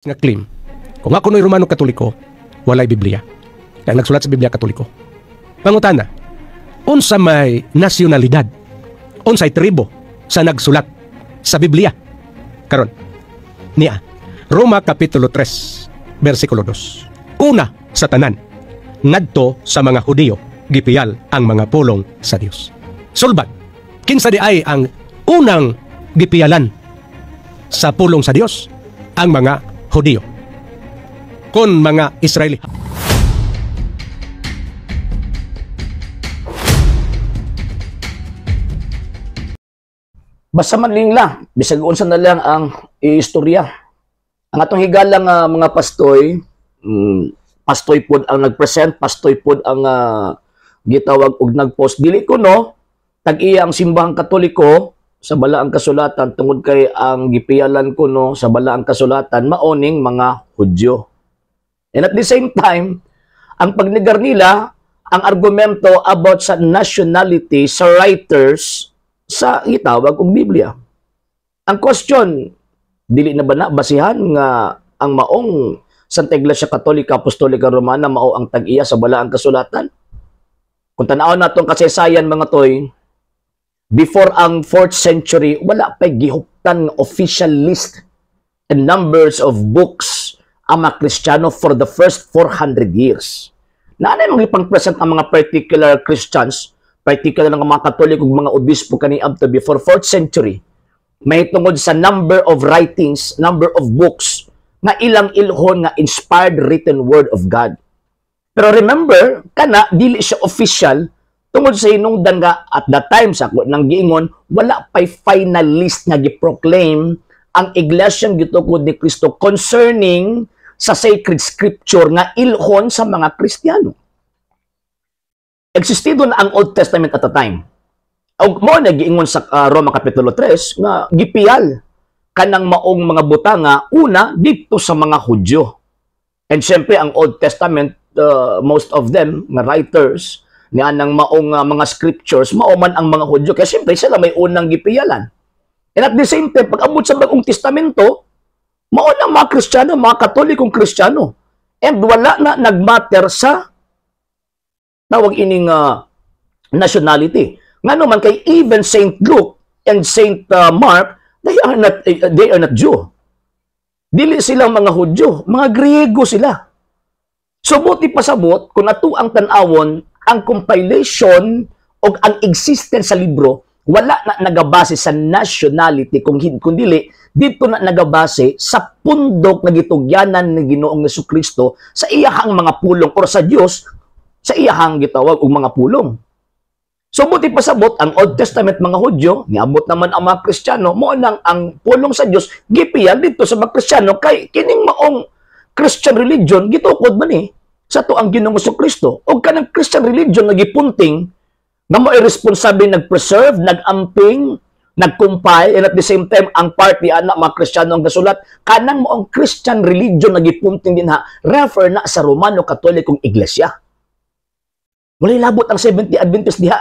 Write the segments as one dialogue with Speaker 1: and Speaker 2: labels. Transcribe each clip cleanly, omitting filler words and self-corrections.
Speaker 1: Nga claim. Kung ako no'y Romano Katoliko, walay Biblia. Kaya nagsulat sa Biblia, Katoliko. Pangutana, unsa may nasyonalidad, unsay tribo sa nagsulat sa Biblia? Karon, niya, Roma Kapitulo 3, versikulo 2. Una sa tanan, ngadto sa mga Hudiyo, gipiyal ang mga pulong sa Dios. Sulbad, kinsa di ay ang unang gipiyalan sa pulong sa Dios? Ang mga Hudiyo. Kon mga Israeli.
Speaker 2: Basta man lang, bisag unsa na lang ang istorya. Ang atong higala nga mga pastoy, pastoy pod ang nagpresent, pastoy pod ang gitawag og nagpost. Dili ko no, tag-iya ang Simbahang Katoliko sa Balaang Kasulatan tungod kay ang gipiyalan ko no sa Balaang Kasulatan maoning mga Hudyo. And at the same time, ang pagnegar nila ang argumento about sa nationality sa writers sa gitawag og Biblia. Ang question, dili na ba na basihan nga ang maong Santa Iglesia Katolika Apostolika Romana mao ang tag-iya sa Balaang Kasulatan? Kung tan-awon natong kasaysayan, mga toy, before ang 4th century, wala pa'y gihuptan nga official list and numbers of books ang mga Kristiyano for the first 400 years. Naanay mga ipang-present ang mga particular Christians, particular ng mga Katoliko ug mga obispo kani up to before 4th century, may tungod sa number of writings, number of books nga ilang ilhon nga inspired written word of God. Pero remember, kana dili siya official tungod sa hinungdan nga at that time sa ako nang giingon, wala pay final list nga gi-proclaim ang Iglesia gitukod ni Kristo concerning sa sacred scripture nga ilhon sa mga Kristiyano. Existido na ang Old Testament at the time. Og mo na giingon sa Roma Kapitulo 3 nga gipiyal kanang maong mga butanga una dito sa mga Hudyo. And syempre ang Old Testament, most of them nga writers ni anang maong mga scriptures mao man ang mga Hudyo kaya syempre sila may unang gipiyalan. And at the same time, pag abot sa Bagong Testamento, mao nang mga Kristiyano, mga Katolikong Kristiyano. And wala na nagmatter sa tawag ining nationality. Ngano man kay even Saint Luke and Saint Mark, they are not Jew. Dili sila mga Hudyo, mga Griego sila. So buti pasabot kung ato ang tan-awon ang compilation o ang existence sa libro, wala na nagabase sa nationality kung dili dito na nagabase sa pundok nga gitugyanan ni Ginoong Jesucristo sa iyahang mga pulong or sa Dios sa iyahang gitawag og mga pulong. So buti pasabot ang Old Testament mga Hudyo, niabot naman ang mga Kristiyano, mao nang ang pulong sa Dios gipiyal dito sa mga Kristiyano kay kining maong Christian religion gitukod man ni sa to ang Ginoong Jesucristo. Og kanang Christian religion nga gipunting nga mo responsable nag-preserve, nag-amping, nag-compile, and at the same time ang part ni anak mga Kristiyano ang gasulat, kanang maong Christian religion nga gipunting din ha, refer na sa Romano Katolikong Iglesia. Walay labot ang Seventh-day Adventist diha.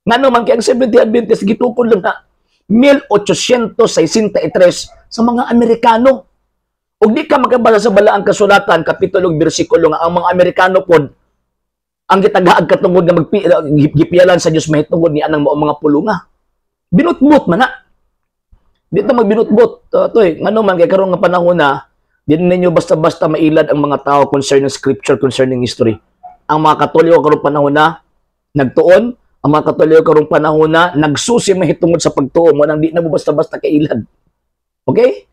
Speaker 2: Ngano man kay ang Seventh-day Adventist gitukod lang na 1863 sa mga Amerikano. Ug di ka makabasa sa Balaang Kasulatan, kapitulo ug bersikulo nga ang mga Amerikano pod ang gitagaag katungod nga gipiyalan sa Dios mahitungod ni anang mao mga pulunga. Binutbut man na. Dito magbinutbut toy, ngano man kay karon nga panahon na di ninyo basta-basta mailad ang mga tao concerning scripture, concerning history. Ang mga Katoliko karong panahon na nagtuon, ang mga Katoliko karong panahon na nagsusi mahitungod sa pagtuo mo nang di na mo basta-basta kailad. Okay?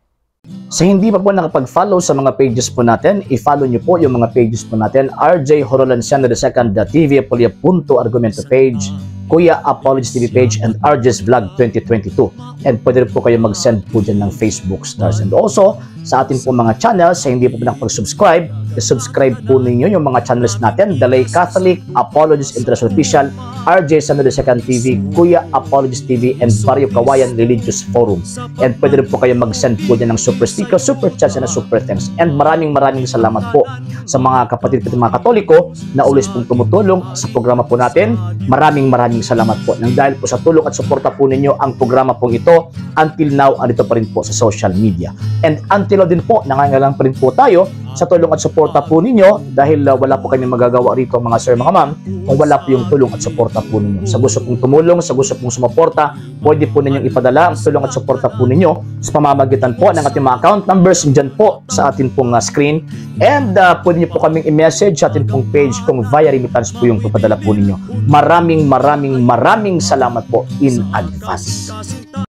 Speaker 2: Sa hindi pa po nakapag-follow sa mga pages po natin, i-follow nyo po yung mga pages po natin, RJ Horolanciano II, TV Apolia Punto Argumento page, Kuya Apologies TV page, and RJ's Vlog 2022. And pwede rin po kayo mag-send po dyan ng Facebook stars. And also, sa atin po mga channels, sa hindi po nakapag-subscribe, I-subscribe po ninyo yung mga channels natin: The Lay Catholic, Apologist International Official, RJ Samuel Second TV, Kuya Apologist TV, and Barrio Kawayan Religious Forum. And pwede rin po kayo mag-send po dyan ng super sticker, super chat, and super thanks. And maraming maraming salamat po sa mga kapatid ko, mga Katoliko na always pong tumutulong sa programa po natin. Maraming maraming salamat po. Nang dahil po sa tulong at suporta po ninyo, ang programa pong ito until now andito pa rin po sa social media. And until now din po, nangangailangan pa rin po tayo sa tulong at suporta po ninyo dahil wala po kami magagawa rito, mga sir, mga ma'am, kung wala po yung tulong at suporta po ninyo. Sa gusto pong tumulong, sa gusto pong sumuporta, pwede po ninyong ipadala ang tulong at suporta po ninyo sa pamamagitan po ng ating mga account numbers dyan po sa atin pong screen. And pwede niyo po kaming i-message sa atin pong page kung via remittance po yung papadala po ninyo. Maraming maraming maraming salamat po in advance.